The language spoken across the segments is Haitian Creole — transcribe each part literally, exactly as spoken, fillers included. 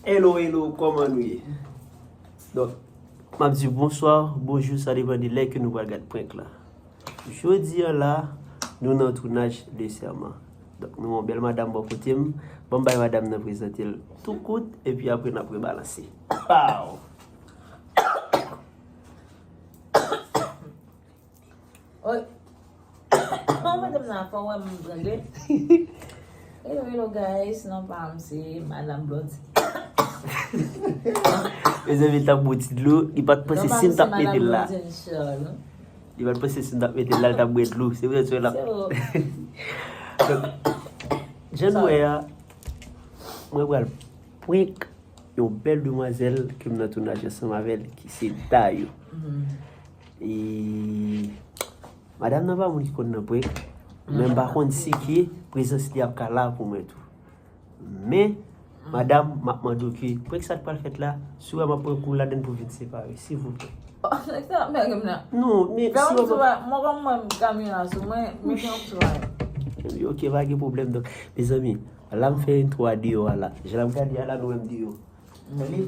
Hello, hello, kòman nou ye? Donk, m ap di bonswa, bonjou, sa depann de lè ke nou pral gad prank la. Jodi a la, nou nan tounaj de sèman. Donk, nou yon bèl madam bò kote m. Ban m bay madam nan prezante l tou kout, epi apre n ap rebalanse. Pow! Oi. Kòman madanm nan fò wè m trangle? Hello, hello guys, non pa m se Madam Blondy. Mezanmi, l t ap bwè ti dlo, li pa t panse si m t ap mete l la. Li pa t panse si m t ap mete l la, li t ap bwè dlo. Se vre, se la. Donk, jan nou wè a, mwen pral prank yon bèl demwazèl ke m nan tounaj ansanm avè l, ki se Dayou. E madam nan pa moun ki konn nan prank, men m pa konn si ke prezans li ap ka la pou mwen tou. Men, madam, m ap mande w ke prank sa k pral fèt la, si w wè m ap pran kou ladann pou vin separe, silvouplè. Nèg sa ap mèg m nan. Non, men si w wè m ap... Mwen kòm mwen kamyon la sou mwen, men fè yon ti bagay. Ok, pa gen pwoblèm. Donk, mezanmi, la m fè entwo a deyò a la. Jan m gade a la, nou wè m deyò. Tande?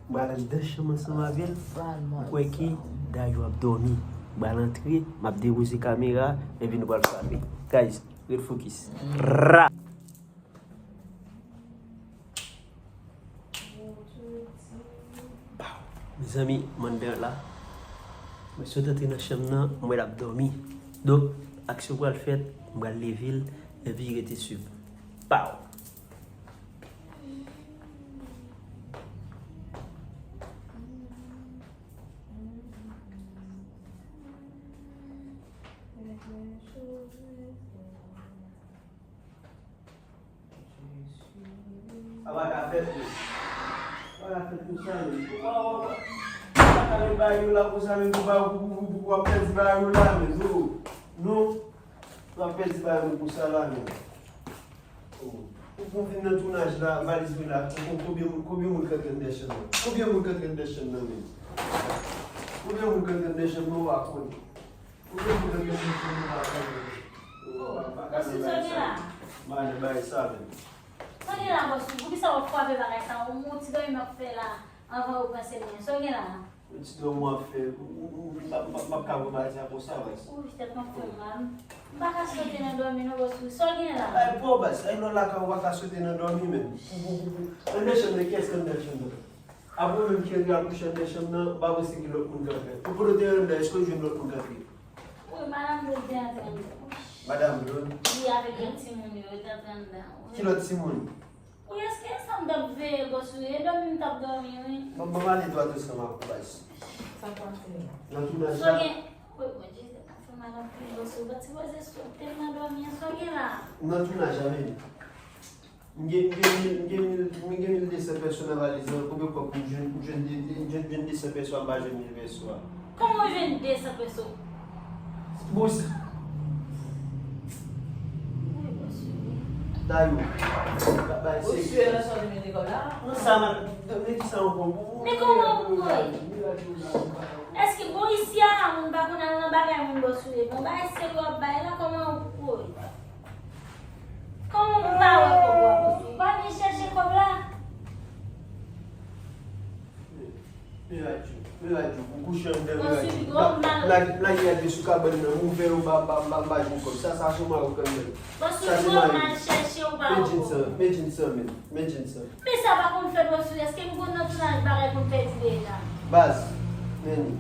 M pral anndan chanm ansanm avè l. M kwè ke Dayou ap dòmi. M pral antre, m ap depoze kamera, epi nou pral frape. Guys, ret fokis. Ra! Mezanmi, m anndan la. Mwen sot antre nan chanm nan, m wè l ap dòmi. Donk, aksyon pral fèt, m pral leve l, epi rete swiv. Pow! Sa pa ka fèt, men. Sa pa ka fèt konsa, men. Ou pa, ou pa, ou pa ka met bagay yo la konsa, men, pou, pou, pou, pou, pou w ap pèdi bagay yo la, men. Non, non. W ap pèdi bagay yo konsa la, men. Oh. Ou, pou vin nan tounaj la, valiz mwen la, kon-, konbyen moun, konbyen moun k antre anndan chanm nan? Konbyen moun k antre anndan chanm nan, men? Konbyen moun k antre anndan chanm nan, ou pa konnen? Ou te vle fè kèk moun pou nou pa konn. Bòs, sa gen la? Manje bagay sa menm. Sa gen la, bòs, poukisa w ap frape bagay sa? Yon ti dòmi m ap fè la, anvan yo pran sèl mwen. Sa gen la? Yon ti dòmi w ap fè, m, m, m, m p ap, m p ap, m p ap ka pran bagay sa konsa, bòs. Wi, tèt mwen fè m mal. M pa ka sote nan dòmi non, bòs, wi. Sa gen la? Ay, pa w, bòs, ay, lò lakay ou pa ka sote nan dòmi menm. Pou, pou, pou, pou. Anndan chanm nan, kiyès ki anndan chanm nan? Apre ou menm ki antre al kouche anndan chanm nan, ou pa panse gen lòt moun k antre? Ou kote w te anndan, èske w jwenn lòt moun k antre? Wi, madanm Blonde te antre anndan. Madanm Blonde? Wi, avèk lòt timoun yo, yo t antre anndan, wi. Ki lòt timoun? Wi, èske sa m t ap veye, bòs, wi, e dòmi m t ap dòmi, wi. Bon, bon, m ale dwat ansanm ak ou, baz. Sa k pase la? Nan tounaj la. Wi, bon, Jezi, pa fè madanm pli, bòs, wi, pa ti poze sou tèm nan dòmi an, sa w gen la? Nan tounaj la, men. M gen, m gen mil, m gen mil, m gen mil de san peso nan valiz lan. Konbyen kòb m jwenn, m jwenn de, de, m jwenn, jwenn de san peso a, m pa jwenn mil peso a? Kòman w jwenn de san peso? Bon, se... Dayou. Ba, ba, se... Ou sou nan sa w te mete kòb la? Non, sa, m ap, men ki sa w bon pou... Men kòman w pou kouri? Èske bon isi a la, moun pa konn al nan bagay moun bòs ou ye? Bon, bagay serye w ap bay la, kòman w pou kouri? Kòman pou pa wè kòb la, bòs ou? Ou pa vin chèche kòb la? Men radyo, men radyo, ou kouche anndan, men radyo. Lage, lage radyo sou kabann nan, m ouvè yo, m pa, m pa, m pa, m pa jwenn kòb. Sa, sa se Marok anndan. Sa se Marok. Men djins lan, men djins lan, men, men djins lan. Men sa pa konn fèt, bòs ou, èske m konn nan tounaj bagay konn pèdi deja? Baz, men li.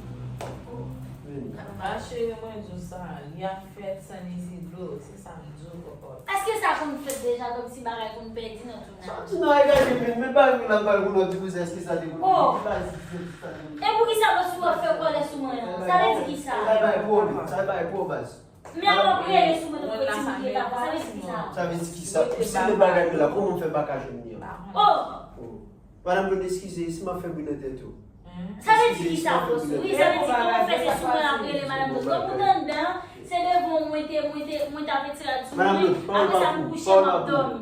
Men li. Mache, mwen di w sa, li ap fèt san ni ti dlo, se sa m di w, kòkòt. Èske sa konn fèt deja, kòmsi bagay konn pèdi nan tounaj? Sa w di nan egare, men, men bagay la pral konn ap di konsa, èske sa te konn fèt? Oh! Ki bagay ki fèt sa te konn fèt? E poukisa bòs ou ap fè kòlè sou mwen an? Sa vle di kisa? Sa bay pwo, men, sa bay pwo, baz. Men w ap rele sou mwen tankou yon timoun ki gen lavan, sa vle di kisa? Sa vle di kisa? Ou siyen bagay yo la, kòman m fè m pa ka jwenn li an? Oh! Oh. Madanm Blonde, eskize, si m ap fè bri nan tèt ou. Sa vle di kisa, bòs ou? Wi, sa vle di kòman w fè se sou mwen l ap rele, madanm Blonde? Donk, ou t anndan, se devan w mwen te, mwen te, mwen t ap retire rad sou mwen, apre sa m kouche, m ap dòmi.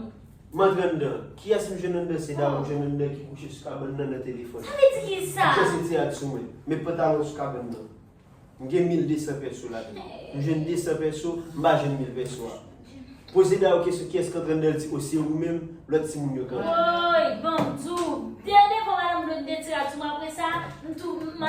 M antre anndan. Kiyès m jwenn anndan? Se dam m jwenn anndan ki kouche sou kabann nan, nan telefòn. Sa vle di kisa? M kouche, se ti rad sou mwen. Met pantalon sou kabann nan. M gen mil de san peso ladan. M jwenn de san peso, m pa jwenn mil peso a. Poze Dayou kesyon, kiyès k antre anndan, l di, o, se ou menm, lòt timoun yo k antre. Woy, ban m di w,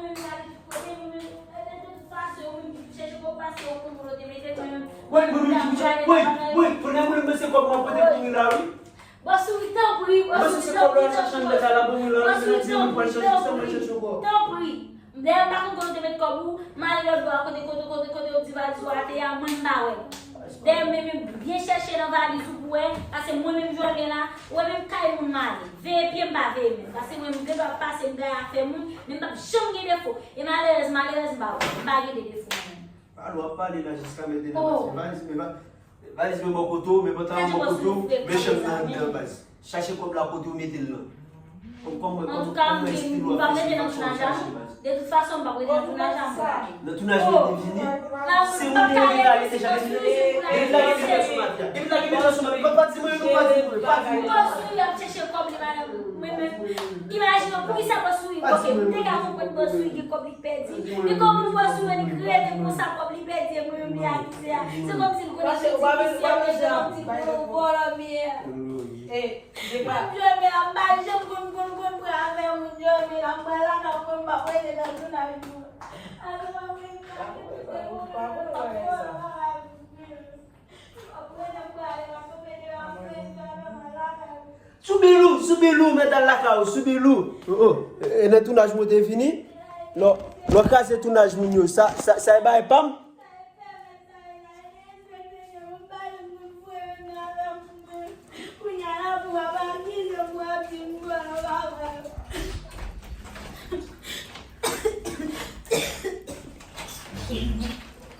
mwen menm m ale tout kote, mwen menm, e, de tout fason, yo menm ki chèche kòb, paske yo konn kote mete, mwen menm. Woy, mwen menm ki chèche, woy, woy, kounye a mwen menm se kòb mwen pote pou mwen la, wi. Bòs Youri, tanpri, bòs Youri, tanpri, tanpri, bòs Youri, tanpri, tanpri, tanpri. Dayè, m pa konn kote w te met kòb ou, m ale lòt bò a, kote, kote, kote, kote yo di valiz ou atè a, mwen m pa wè l. Dayè, m menm byen chèche nan valiz ou pou wè, paske mwen menm jodi a la, ou wè menm kay moun m ale. Veye pye m pa veye men, paske mwen m gen dwa pase, m gaye afè moun, men m p ap janm gen defo. E malerèz, malerèz, m pa wè, m pa gen de defo mwen menm. Pale, w ap pale la jiska mentnan, paske valiz, men va-, valiz men bò kote w, men pantalon bò kote w, men chanm nan anndan, baz. Chache kòb la kote w mete l lan. Kòm, kòm mwen, kòm, kòm mwen, estil w ap fè sou fason w chache, baz. De tout fason, m p ap rete nan tounaj la, m pa. Nan tounaj mwen te vini, se moun yo ki ka rete chak. Depi la gen mezon sou mafya. Depi la gen mezon sou mafya. Pa, pa di mwen, nou pa di mwen, pa di mwen. Bòs Youri ap chèche kòb li, madanm. Mwen menm, imajine w, poukisa Bòs Youri, ok, m te ka konprann Bòs Youri gen kòb li pèdi. Men kòman Bòs Youri li kreye konsa kòb li pèdi e mwen menm li akize a? Se kòmsi l konnen se ti visye, se kòmsi l konnen vòlò m ye a. E, depa. Mwen menm m pa janm konn, konn, konn pran afè moun yo, men la m pral lakay mwen, m p ap rete nan tounaj mwen. Alò, mwen menm, m pa gen kote pou mwen, m ap pran lakay mwen. Soubilou, Soubilou, mèt al lakay ou, Soubilou. Oh, oh. E, e nan tounaj mwen te vini. Lò, lò kraze tounaj moun yo. Sa, sa, sa e bagay pa m.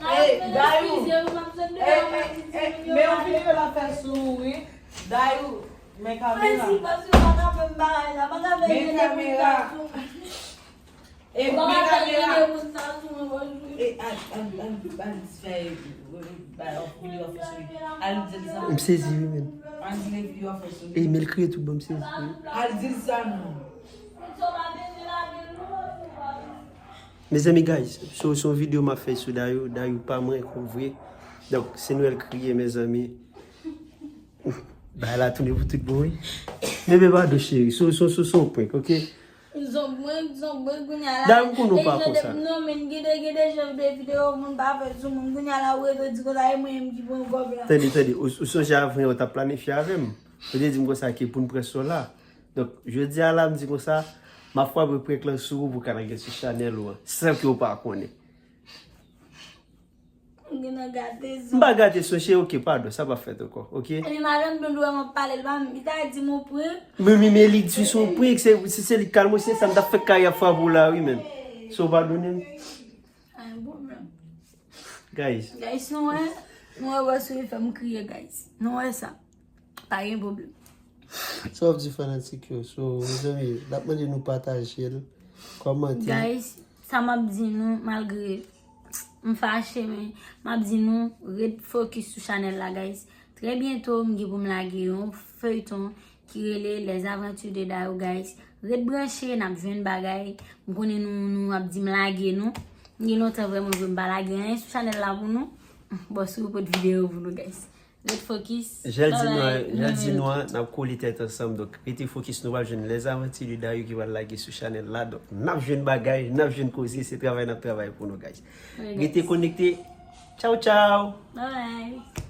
Hey, Dayou. Hey, hey, hey, men yon videyo l ap fè sou ou, wi. Dayou, men kamera. Men kamera. E mwen ka fè la. E al, al, al, al fè, bay yon videyo fè sou li. Al di l sa. M sezi wi, men. Al di l videyo fè sou li. E men l kriye tout bon, m sezi wi. Al di l sa non. Mezanmi, guys, so, se yon videyo m ap fè sou Dayou. Dayou pa mwen, kon vre. Donk, se nou el kriye, mezanmi. Bagay la tounen pou tout bon, wi. Bebe, pardon, cheri. So, so, so, se yon prank, ok? Zon mwen, zon mwen, kounye a la. Dayou, m konnen w pa konsa. Non, men gen de, gen de jan de videyo moun pa fè sou moun. Kounye a la, ou rete di konsa, e mwen menm ki pran kòb la. Tande, tande, ou, ou sonje avan yè, ou t ap planifye avè m. Ou te di m konsa ke pou n pran son la. Donk, jodi a la, m di konsa, m ap frape prank lan sou ou pou ka lage sou chanèl ou an, san ke w pa konnen. M gen nan gate zon. M pa gate son, cheri, ok, padon, sa p ap fèt ankò, ok? Epi madanm Blonde wè m ap pale, l pa m, li ta di m yon prank. Men, men, men li di se yon prank, se, se, se li k kalme, se sa m t ap fè kay ap frape w la, wi, men. So, w padone m? Pa gen pwoblèm. Guys. Guys, nou wè, nou wè, wè sou fè m kriye, guys. Nou wè sa. Pa gen pwoblèm. Sa w ap di fanatik yo? So, mezanmi, n ap mande nou pataje l, kòmante. Guys, sa m ap di nou, malgre m fache, men m ap di nou, ret fokis sou chanèl la, guys. Trè byento, m gen pou m lage yon feyton ki rele Les Aventures de Dayou, guys. Ret branche, n ap jwenn bagay. M konnen nou, nou ap di m lage nou. M gen lontan vrèman vre m pa lage anyen sou chanèl la pou nou. Bon, si w pot videyo pou nou, guys. Ret fokis. Jan l di nou an, jan l di nou an, n ap kole tèt ansanm. Donk, rete fokis, nou pral jwenn Les Aventures de Dayou ki pral lage sou chanèl la. Donk, n ap jwenn bagay, n ap jwenn koze, se travay n ap travay pou nou, guys. Rete konekte. Tchaw, tchaw. Bye bye.